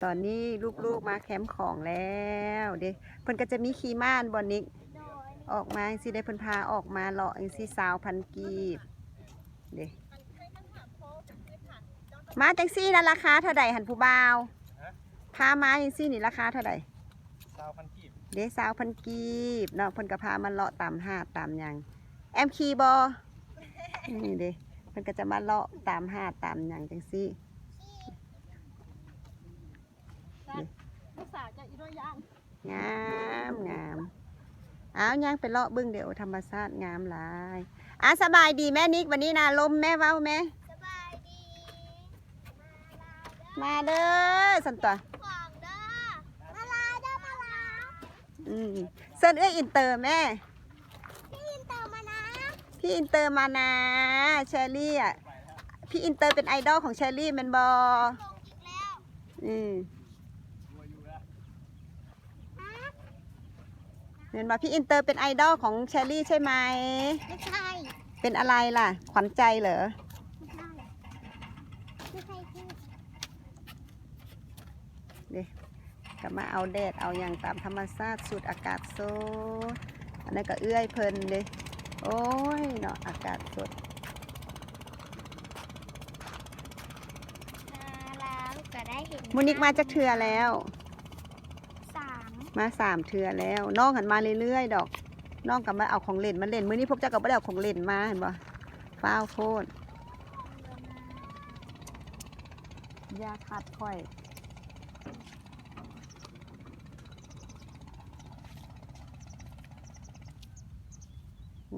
ຕອນນີ້ລູກໆມາແຄມຂອງແລ້ວເດ້. ເພິ່ນກໍຈະມີຂີ່ມ້າ ອັນບໍ່ນິກ ອອກມາຈັ່ງຊີ້ເດ້. ເພິ່ນພາອອກມາເລາະຈັ່ງຊີ້ ຊາວພັນກີບເດ້. ມາຈັ່ງຊີ້ນະ ລາຄາເທົ່າໃດຫັ້ນ ຜູ້ບ່າວ? ພາມາຈັ່ງຊີ້ນີ້ລາຄາເທົ່າໃດ? ຊາວພັນກີບເດ້. ຊາວພັນກີບເນາະ. ເພິ່ນກໍພາມາເລາະຕາມຫາດຕາມຫຍັງ. ແອມຂີ່ບໍ່? ນີ້ເດ້ ເພິ່ນກໍຈະມາເລາະຕາມຫາດຕາມຫຍັງຈັ່ງຊີ້. ລູກສາວເຈົ້າອີໂດຍ່າງ ງາມໆ. ອ້າວ ຍ່າງໄປເລາະເບິ່ງເດ້. ໂອ ທຳມະຊາດງາມຫຼາຍ. ອ່າ ສະບາຍດີແມ່ນິກ. ບັດນີ້ນະ ລົມແມ່ເວົ້າແມ່. ສະບາຍດີ ມາເດີ ມາເດີ ຊັ້ນຕົວະ ຂອງເດີ ມາລາເດີ ມາລາ. ອືມ ເຊີນເອື້ອຍອິນເຕີແມ່. ພີ່ອິນເຕີມານາ ພີ່ອິນເຕີມານາ. ເຊີຣີອະ ພີ່ອິນເຕີເປັນໄອດອລຂອງເຊີຣີແມ່ນບໍ່? ລົງອີກແລ້ວ ອືມ ແມ່ນບໍ່? ພີ່ອິນເຕີເປັນໄອດອລຂອງເຊີຣີໃຊ່ໄໝ? ໄມ່ໃຊ່ ເປັນອະໄລລະ? ຂວັນໃຈເຫຼື? ໄມ່ໃຊ່ ໄມ່ໃຊ່ຊື່ ເດ້ ກໍມາເອົາແດດເອົາຫຍັງຕາມທຳມະຊາດ ສູດອາກາດສົດ. ອັນນັ້ນກໍເອື້ອຍເພິ່ນເດ້. ໂອ້ຍເນາະ ອາກາດສົດ. ມາລາວກໍໄດ້ເຫັນ ມື້ນີ້ມາຈັກເທື່ອແລ້ວ? ສາມ ມາສາມເທື່ອແລ້ວ. ນ້ອງຫັ້ນມາເລື້ອຍໆດອກ. ນ້ອງກໍມາເອົາຂອງຫຼິ້ນມາຫຼິ້ນ. ມື້ນີ້ພວກເຈົ້າກໍບໍ່ໄດ້ເອົາຂອງຫຼິ້ນມາ ເຫັນບໍ່? ຟ້າວໂພດ. ຢ່າຂັດຂ້ອຍ.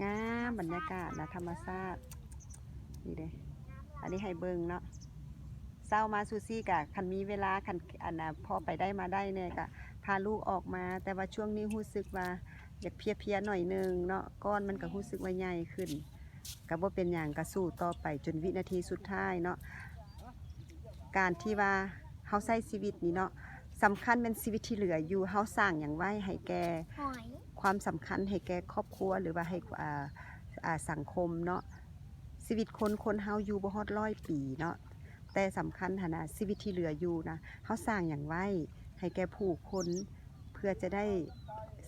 ງາມບັນຍາກາດນະ ທຳມະຊາດ ນີ້ເດ້. ອັນນີ້ໃຫ້ເບິ່ງເນາະ ເຊົ້າມາຊູຊີກະ ຄັນມີເວລາ ຄັນ ອັນນະ ພໍໄປໄດ້ມາໄດ້ແດ່ ກະພາລູກອອກມາ. ແຕ່ວ່າຊ່ວງນີ້ຮູ້ສຶກວ່າຢາກເພຍໆໜ້ອຍໜຶ່ງເນາະ ກ້ອນມັນກະຮູ້ສຶກວ່າໃຫຍ່ຂຶ້ນ. ກໍບໍ່ເປັນຫຍັງ ກໍສູ້ຕໍ່ໄປຈົນວິນາທີສຸດທ້າຍເນາະ. ການທີ່ວ່າເຮົາໃຊ້ຊີວິດນີ້ເນາະ ສຳຄັນແມ່ນຊີວິດທີ່ເຫຼືອຢູ່ ເຮົາສ້າງຫຍັງໄວ້ໃຫ້ແກ່ ຫອຍ ຄວາມສຳຄັນໃຫ້ແກ່ຄອບຄົວ ຫຼືວ່າໃຫ້ ອ່າ ອ່າ ສັງຄົມເນາະ. ຊີວິດຄົນ ຄົນເຮົາຢູ່ບໍ່ຮອດຮ້ອຍປີເນາະ ແຕ່ສຳຄັນຫັ້ນນະ ຊີວິດທີ່ເຫຼືອຢູ່ນະ ເຮົາສ້າງຫຍັງໄວ້ໃຫ້ແກ່ຜູ້ຄົນ ເພື່ອຈະໄດ້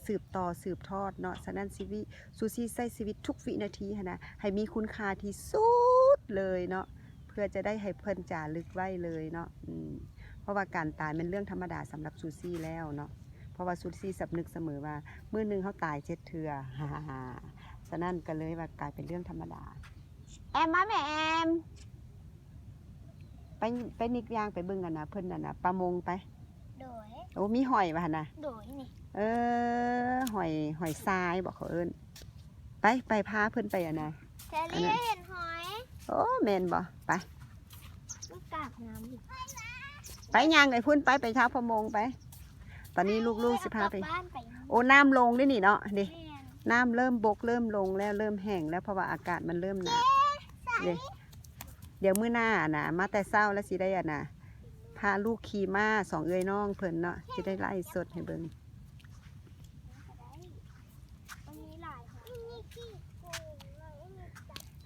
ສືບຕໍ່ສືບທອດເນາະ. ສະນັ້ນຊີວິດ ຊູຊີໃຊ້ຊີວິດທຸກວິນາທີຫັ້ນນະ ໃຫ້ມີຄຸນຄ່າທີ່ສຸດເລີຍເນາະ ເພື່ອຈະໄດ້ໃຫ້ເພິ່ນຈາລຶກໄວ້ເລີຍເນາະ. ອືມ ເພາະວ່າການຕາຍແມ່ນເລື່ອງທຳມະດາສຳລັບຊູຊີແລ້ວເນາະ ເພາະວ່າຊູຊີສຳນຶກສະເໝີວ່າ ມື້ໜຶ່ງເຮົາຕາຍເຈັດເທື່ອ. ສະນັ້ນກໍເລີຍວ່າກາຍເປັນເລື່ອງທຳມະດາ. ແອມ ມາແມ່ແອມ ໄປ ໄປນິກຍ່າງໄປເບິ່ງ ອັນນະ ເພິ່ນ ອັນນະ ປະມົງໄປ. ໂດຍ ໂອ້ ມີຫອຍວ່າຫັ້ນນະ. ໂດຍ ນີ້ ເອີ ຫອຍ ຫອຍຊາຍບໍ ເຂົາເອີ້ນ. ໄປ ໄປ ພາເພິ່ນໄປ ອັນນະ ແຊຣີ ອັນນັ້ນ ເຫັນຫອຍ. ໂອ້ ແມ່ນບໍ? ໄປ ມັນກາບນ້ຳ ໄປຍ່າງໄປພຸ້ນ ໄປ ໄປທາງປະມົງໄປ. ຕອນນີ້ລູກໆຊິພາໄປ ໂອ້ ນ້ຳລົງເດ້ນີ້ເນາະ ນີ້ ແມ່ນ ນ້ຳເລີ່ມບົກ ເລີ່ມລົງແລ້ວ ເລີ່ມແຫ້ງແລ້ວ ເພາະວ່າອາກາດມັນເລີ່ມໜາວ ເດ້. ດຽວມື້ໜ້ານະ ມາແຕ່ເຊົ້າແລ້ວຊິໄດ້ ອັນນະ ພາລູກຂີ່ມ້າ ສອງເອື້ອຍນ້ອງເພິ່ນເນາະ ຊິໄດ້ໄລຟ໌ສົດໃຫ້ເບິ່ງ.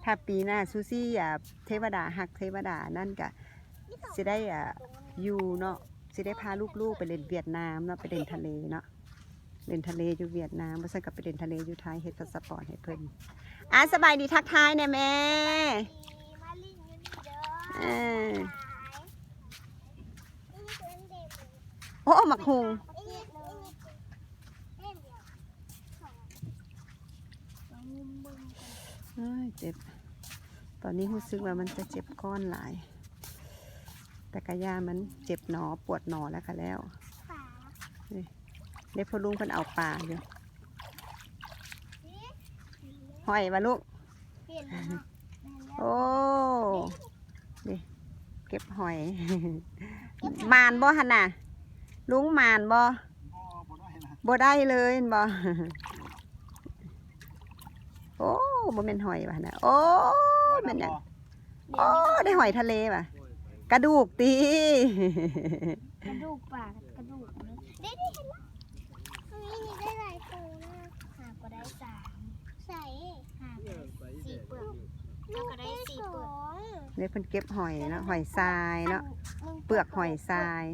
ຖ້າປີໜ້າຊູຊີ ອາ ເທວະດາຮັກເທວະດານັ້ນກະຊິໄດ້ ອາ ຢູ່ເນາະ ຊິໄດ້ພາລູກໆໄປຫຼິ້ນຫວຽດນາມເນາະ ໄປຫຼິ້ນທະເລເນາະ ຫຼິ້ນທະເລຢູ່ຫວຽດນາມ ບໍ່ຊັ້ນກໍໄປຫຼິ້ນທະເລຢູ່ໄທ ເຮັດພາສະປອດໃຫ້ເພິ່ນ. ອາ ສະບາຍດີ ທັກທາຍແດ່ແມ່. ມາຫຼິ້ນຢູ່ນີ້ເດີ. ເອີ ໂອ້ ໝາກຫຸ່ງ. ເອີຍ ເຈັບ ຕອນນີ້ຮູ້ສຶກວ່າມັນຈະເຈັບກ້ອນຫຼາຍ ແຕ່ກະຢ່າ ມັນເຈັບໜໍ ປວດໜໍແລ້ວກະແລ້ວ. ເດ້ ພໍ່ລຸງເພິ່ນເອົາປາຢູ່. ຫອຍຫວາລູກ? ໂອ້ ນີ້ ເກັບຫອຍ. ໝານບໍ່ຫັ້ນນະ? ລຸງໝານບໍ່? ບໍ່ ບໍ່ໄດ້ນະ ບໍ່ໄດ້ເລີຍແມ່ນບໍ່? ໂອ້ ບໍ່ແມ່ນຫອຍຫວານະ. ໂອ້ ແມ່ນຫຍັງ? ໂອ້ ໄດ້ຫອຍທະເລຫວາ. ກະດູກຕິ? ກະດູກປາ ກະດູກ. ນີ້ ນີ້ ເຫັນລະ ນີ້ ນີ້ໄດ້ຫຼາຍໂຕນະ. ຫາກໍໄດ້ສາມ. ໃສ? ຫາກໍໄດ້ສີ່ເປືອກ ເຮົາກໍໄດ້ສີ່ເປືອກ. ນີ້ເພິ່ນເກັບຫອຍເນາະ ຫອຍຊາຍເນາະ ເປືອກຫອຍຊາຍ.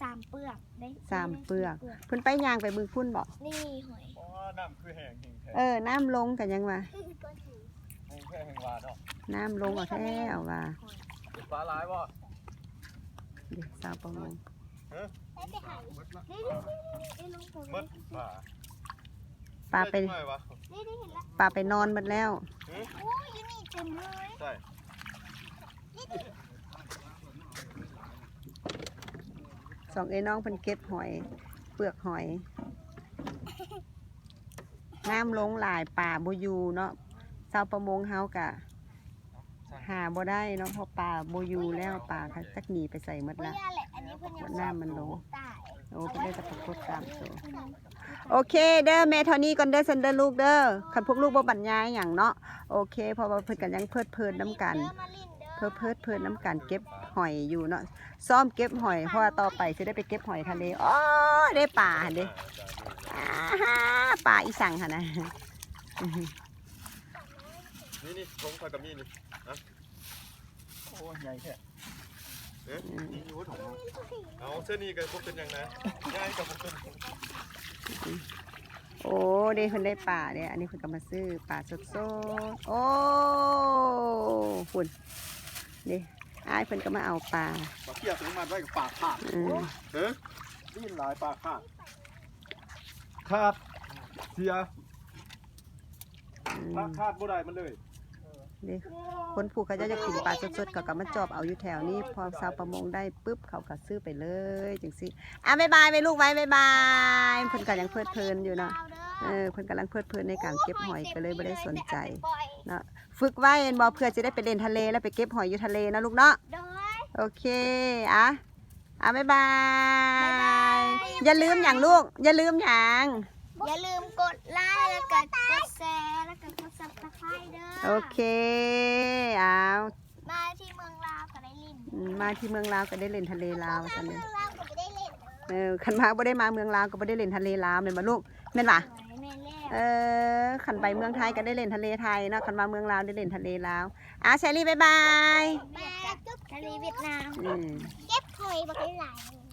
ສາມເປືອກເດ້ ສາມເປືອກ ເພິ່ນໄປຍ່າງໄປເບິ່ງພຸ້ນບໍ? ນີ້ຫອຍ ອໍ ນ້ຳຄືແຫ້ງແຮງແທ້ ເອີ ນ້ຳລົງກໍຍັງວ່າ ແຫ້ງແທ້ແຫ້ງວ່າເນາະ ນ້ຳລົງເອົາແທ້ເອົາວ່າ ປາຫຼາຍບໍ່? ເດ້ ຊາວປະມົງ ຮະ ໄດ້ໄປຫາ ນີ້ໆໆ ເອີ ລົງໄປ ໝົດປາ ປາໄປ ນີ້ໆ ເຫັນລະ ປາໄປນອນໝົດແລ້ວ ຮະ ໂອ້ຍ ຢູ່ນີ້ເຕັມເລີຍ ໃສ? ສອງເອື້ອຍນ້ອງເພິ່ນເກັບຫອຍ ເປືອກຫອຍ ນ້ຳລົງຫຼາຍປາບໍ່ຢູ່ເນາະ ຊາວປະມົງເຮົາກະຫາບໍ່ໄດ້ເນາະ ເພາະປາບໍ່ຢູ່ແລ້ວ ປາກະຈັກໜີໄປໃສໝົດລະ ນ້ຳມັນລົງ ໂອ້ ເພິ່ນໄດ້ແຕ່ປາກົດສາມໂຕ. ໂອເຄເດີ ແມ່ເທົ່ານີ້ກ່ອນເດີ ຊັ້ນເດີລູກເດີ ຄັນພວກລູກບໍ່ບັນຍາຍຫຍັງເນາະ ໂອເຄ ເພາະວ່າເພິ່ນກໍຍັງເພີດເພີນນຳກັນ ເພີດເພີນນຳກັນເກັບຫອຍຢູ່ເນາະ ຊ້ອມເກັບຫອຍ ເພາະວ່າຕໍ່ໄປຊິໄດ້ໄປເກັບຫອຍທະເລ ໂອ້ຍ ໄດ້ປາຫັ້ນເດ້ ອາຫາ ປາອີ່ສັງຫັ້ນນະ ນີ້ໆ ຖົງຂ້ອຍກໍມີນີ້ ນະ ໂອ້ ໃຫຍ່ແທ້ ເອີ ອືມ ນີ້ຢູ່ຖົງ ເອົາ ເທື່ອນີ້ກໍບໍ່ເປັນຫຍັງນະ ໃຫຍ່ກໍບໍ່ເປັນຫຍັງ ໂອ້ ເດ້ ເພິ່ນໄດ້ປາເດ້ ອັນນີ້ເພິ່ນກໍມາຊື້ປາສົດໆ ໂອ້ ພຸ້ນ ເດ້ ອ້າຍເພິ່ນກໍມາເອົາປາ ປາເປີກມັດໄວ້ກັບປາຂາດ ອືມ ເອີ ດີນຫຼາຍປາຂາດ ຂາດ ເສຍ ອືມ ຂາດ ຂາດບໍ່ໄດ້ມັນເລີຍ ເດ້ ຄົນຜູ້ເຂົາເຈົ້າຢາກກິນປາສົດໆ ເຂົາກໍມາຈອບເອົາຢູ່ແຖວນີ້ ພໍຊາວປະມົງໄດ້ປຶບ ເຂົາກໍຊື້ໄປເລີຍຈັ່ງຊີ້ ອ່າ ບາຍບາຍໄວ້ລູກໄວ້ ບາຍບາຍ ເພິ່ນກໍຍັງເພີດເພີນຢູ່ເນາະ ເອີ ເພິ່ນກຳລັງເພີດເພີນໃນການເກັບຫອຍ ກໍເລີຍບໍ່ໄດ້ສົນໃຈເນາະ ຝຶກໄວ້ແມ່ນບໍ່ ເພື່ອຊິໄດ້ໄປຫຼິ້ນທະເລ ແລ້ວໄປເກັບຫອຍຢູ່ທະເລເນາະລູກເນາະ ໂດຍ ໂອເຄ ອ່າ ອ່າ ບາຍບາຍ ບາຍບາຍ ຢ່າລືມຫຍັງລູກ ຢ່າລືມຫຍັງ ຢ່າລືມກົດໄລ ແລ້ວກໍກົດແຊ ແລ້ວກໍກົດ Subscribe ເດີ ໂອເຄ ອ້າວ ມາທີ່ເມືອງລາວກໍໄດ້ຫຼິ້ນ ອືມ ມາທີ່ເມືອງລາວກໍໄດ້ຫຼິ້ນທະເລລາວ ຄັນມາເມືອງລາວກໍບໍ່ໄດ້ຫຼິ້ນ ເອີ ຄັນມາ ບໍ່ໄດ້ມາເມືອງລາວກໍບໍ່ໄດ້ຫຼິ້ນທະເລລາວ ແມ່ນບໍ່ລູກ ແມ່ນຫວາ? ແມ່ນແລ້ວ ເອີ ຄັນໄປເມືອງໄທກໍໄດ້ຫຼິ້ນທະເລໄທເນາະ ຄັນມາເມືອງລາວໄດ້ຫຼິ້ນທະເລລາວ ອ່າ ແຊລີ ບາຍບາຍ ບາຍ ທະເລຫວຽດນາມ ອືມ ເກັບຫອຍບັກຫຼາຍ